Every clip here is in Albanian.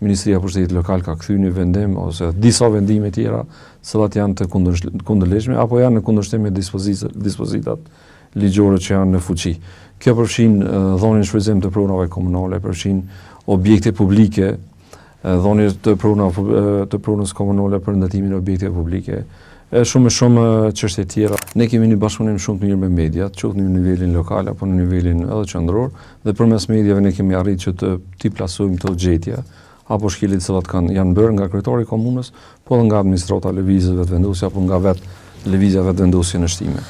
Ministria e Pushtetit Lokal ka kthy një vendim ose disa vendime tjera, të cilat janë të kundërligjshme apo janë në kundërshtim me dispozitat ligjore që janë në fuqi. Kjo përfshin dhënien në shfrytëzim të pronave komunale, përfshin objekte publike, dhënie të pronave të pronës komunale për ndërtimin e objekteve publike, e shumë e shumë çështje tjera. Ne kemi një bashkëpunim shumë të mirë me mediat, qoftë në nivelin lokal apo në nivelin edhe qendror, dhe përmes mediave ne kemi arritur që të t'i plasojmë këto gjetje apo shkelje të cilat kanë janë bërë nga kryetari i komunës, po edhe nga administrata e Lëvizjes Vetëvendosje apo nga vetë Lëvizja Vetëvendosje në Shtime.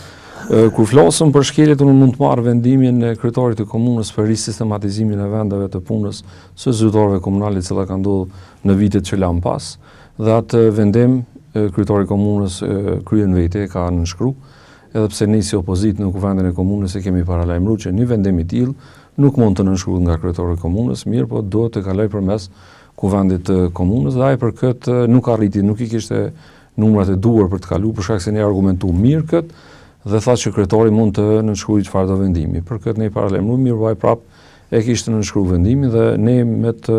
Kur flasëm për shkeljet, unë mund të marr vendimin e kryetarit të komunës për risistematizimin e vendeve të punës së zyrtarëve komunale, e cila ka ndodhur në vitet që lamë pas, dhe atë vendim kryetari i komunës kryen vete e ka nënshkru, edhe pse ne si opozitë në kuvendin e komunës e kemi paralajmëruar që një vendim i tillë nuk mund të nënshkruhet nga kryetari i komunës, mirëpo duhet të kalojë përmes kuvendit të komunës dhe ai për këtë nuk arriti, nuk i kishte numrat e duhur për të kalu, për shkak se ne argumentuam mirë këtë dhe tha që kryetari mund të nënshkruajë çfarëdo vendimi. Për këtë ne i paralajmëruam, mirëpo ai prap e kishte nënshkruar vendimin dhe ne me të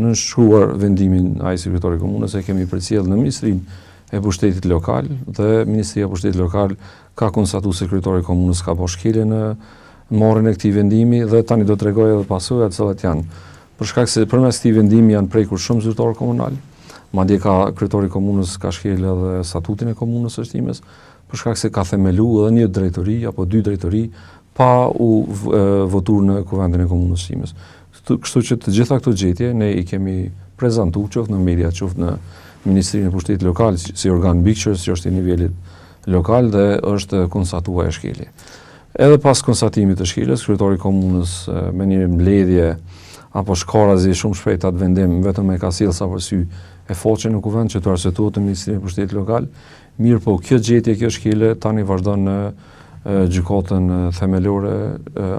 nënshkruar vendimin ai si kryetari i komunës e kemi përcjellë në Ministrinë e Pushtetit Lokal dhe Ministria e Pushtetit Lokal ka konstatuar se kryetari i komunës ka bërë shkelje në marrjen e këtij vendimi dhe tani do të tregoj edhe pasojat të cilat janë. Për shkak se përmes këtij vendimi janë prekur shumë zyrtarë komunal, madje ka kryetari i komunës ka shkelë edhe statutin e komunës së Shtimes, për shkak se ka themelu edhe një drejtori apo dy drejtori pa u votuar në kuvendin e komunës së Shtimes. Kështu që të gjitha këto gjetje ne i kemi prezantu qoftë në media, qoftë në Ministrinë e Pushtetit Lokal si organ mbikëqyrës që është i nivelit lokal dhe është konstatuar ajo shkelje. Edhe pas konstatimit të shkeljes, kryetari i komunës me një mbledhje apo shkarazi shumë shpejt atë vendim vetëm e ka sjellë sa për sy e faqe në kuvend që të arsyetohet në Ministrinë e Pushtetit Lokal, mirëpo kjo gjetje, kjo shkelje tani vazhdon në gjykatën themelore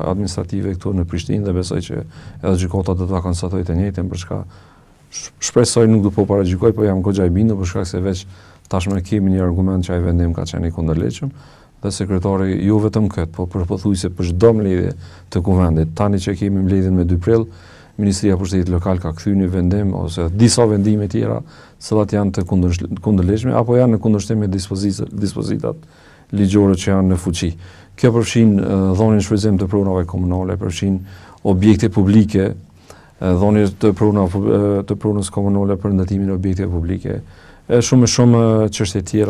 administrative këtu në Prishtinë dhe besoj që edhe gjykata do ta konstatojë të njëjtën për çka Shpresoj nuk do po paragjykoj, po jam goxha i bindur për shkak se veç tashmë kemi një argument që ai vendim ka qenë i kundërligjshëm dhe se kryetari jo vetëm këtë, po për pothuajse për çdo mbledhje të kuvendit. Tani që kemi mbledhjen me 2 prill, Ministria e Pushtetit Lokal ka kthyer një vendim ose disa vendime tjera, të cilat janë të kundërligjshme apo janë në kundërshtim me dispozitat ligjore që janë në fuqi. Kjo përfshin dhënien në shfrytëzim të pronave komunale, përfshin objekte publike, dhënie të pronave të pronës komunale për ndërtimin e objekteve publike, e shumë e shumë çështje tjera.